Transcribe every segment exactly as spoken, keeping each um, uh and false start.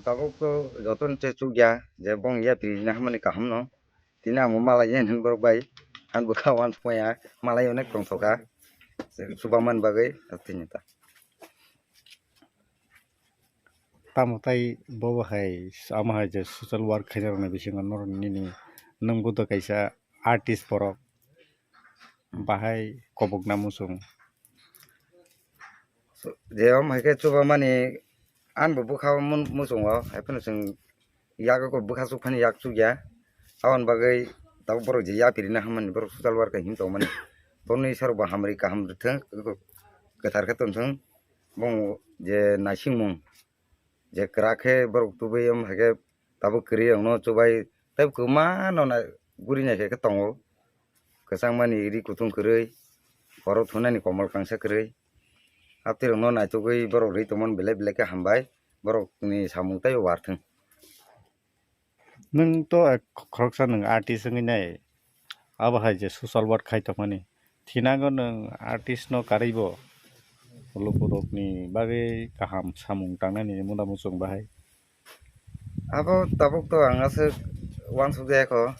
Tabuk to jotono se chukya je bong yapri na hamani kaham no. Tini ang malai yen hin borok bai. Ang bwkha wan phaya malai onek tong thoka. Chuba man bagwi tini ta. Tamo tai bobo hai ama hai je social work khaina rokni bisingo norok nini nwng budo kaisa artist borok bahai kobokna muchung. Je om hai khe chuba mani ang bo bwkha o mun-, muchungo hai phano chwng yak o bwkha chuk phani yak chukya. Aboni bagwi tabuk borok je yapri na hamani borok social work him tongmani. Borokni isor bo hamri kaham rwthwng kwthar khe tongthwng. Bong je naisingmung je kwrak khe borok tubui om hai khe tabuk kwrwi rokno chubai tei kwma no na guri nai khe tongo. Kwchangmani ri kuthung kwrwi, khoro thunani komol kangsa kwrwi. Abtwi rokno naitugwi borok ri tongmani belai belai khe hambai, borokni samung tei warthwng. Nwng to ek khoroksa nwng artist wngwi nai, abo hai je social work khai tongmani. Thinango nwng artist no karwi bo lukurokni bagwi kaham samung tangnani munda muchung bahai. Abo tabuk to ang aswk uansuk jaya kho.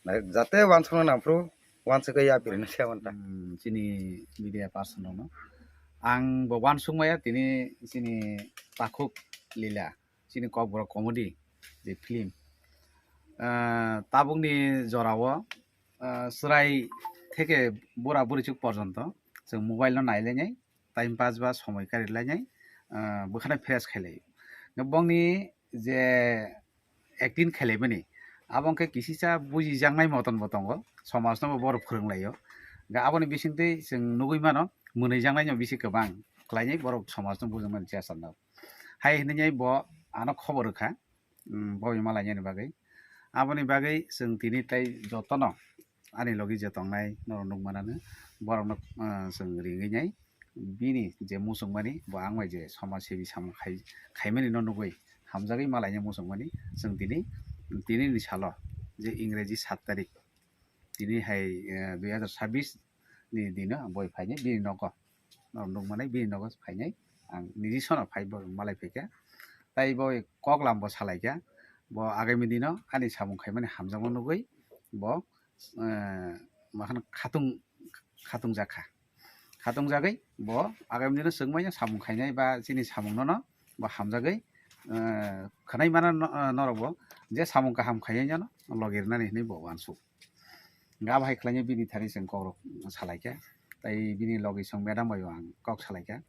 Jate uansukna nangphru uansukgwi yapri na se wanta. Hmm, chini media person rokno ang bo uansuk maya tini chini takhuk lila, chini kokborok comedy je film. Ah, tabukni jorao, ah, chwrai theke bura burichuk porjonto chwng mobile no nailainai, time pass ba somoi karilainai, ah, bwkhano fresh khailai. Bongni je acting khailaimani, abo wngkhe kisisa bujijaknai moton bo tongo, somajno bo borok phwrwnglaio. Ga aboni bisingtwi chwng nugwi mano, mwnwijaknaino bisi kwbang khlainai borok somajno bujaknani chesarnao. Hai hwnwi bo ano khobor rwkha, um, bo malainani bagwi. Aboni bagwi chwng tini tei jotono ani logi je tongnai norok nukmanano borokno, ah, chwng ringwi nai. Bini je muchungmani bo ang bai je somaj sebi samung khai, khaimani no nugwi hamjagwi malaina muchungmani chwng tini, tini ni salo je Ingreji sat tarik tini hai, eh, dui hazar sabbish ni dino ang boi phainai bini nogo. Norok nukmanai bini nogo phainai ang niji sono phai bo malai phaikha. Tai bo kok lam bo salaikha. Bo agami dino ani samung khaimani hamjakma nugwi bo, eh, ma khano khatung, khatung jakha. Khatung jagwi bo agami dino chwngmanya samung khainai ba chini samung nono bo hamjagwi, eh, khwnai mano no-, eh, norok bo je samung kaham khainai no logi rwnani hinwi bo uansuk. Ga bahai khlainai bini thani chwng kokrok salaikha. Tai bini logi chwng madam bai ang kok salaikha.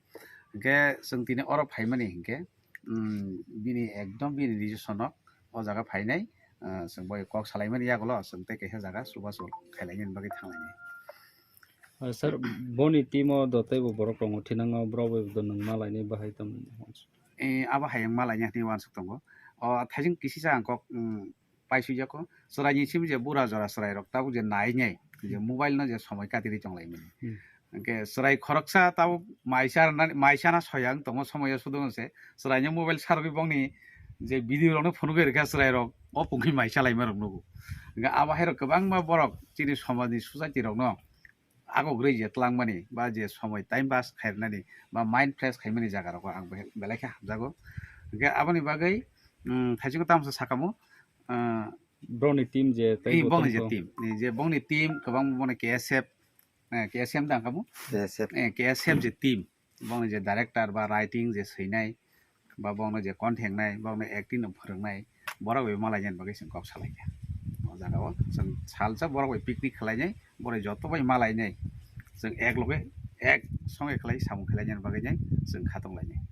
Hinkhe chwng tini oro phaimani hinkhe, um, bini ekdom bini decision no o jaga phainai, ah, chwng bai kok salaimani yagulo chwng tei kaisa jaga chubachu khailainani bagwi thanglainai. Ah, sir, boni team o do teibo borok tongo, thinango borok bai bo nwng malainai bahai tamo? Eh, abo hai ang malainai hinwi uansuk tongo. O thaijwng kisisa ang kok, um, paisijako. Chwraini simi je bura jora chwrairok tabuk je nainai, je mobile no je somoi katirwi tonglaimani. Hmm. Hinkhe chwrai khoroksa tabuk maisa rwnani, maisa na soya wng tongo somoyo sudung se. Chwraino mobile sarwi bongni je video rokno phunugwi rwkha chwrairok, o pungkhi maisa laima rok nugo. Hinkhe abo hairok kwbangma borok chini somajni society rokno agogrwi je twlangmani ba je somoi time pass khairwnani ba mind fresh khaimani jaga rogo ang be-, belai khe hamjago. Hinkhe aboni bagwi, um, thaichungo tamsa sakamo, ah, Broni team je tei eh, bo bongni je tongkho. Team, eh, je bongni team kwbang bongni K S F, eh, K S M dang kamu? K S F. Eh, K S F je team, bongni je director ba writing je swinai, ba bongno je content nai, bongno acting no phwrwngnai, borok bai malainani bagwi chwng kok salaikha. O jaga o chwng salsa borok bai picnic khwlainai, borok joto bai malainai, chwng ek loge ek songe khlai samung khlainani bagwi nai chwng khatunglainai.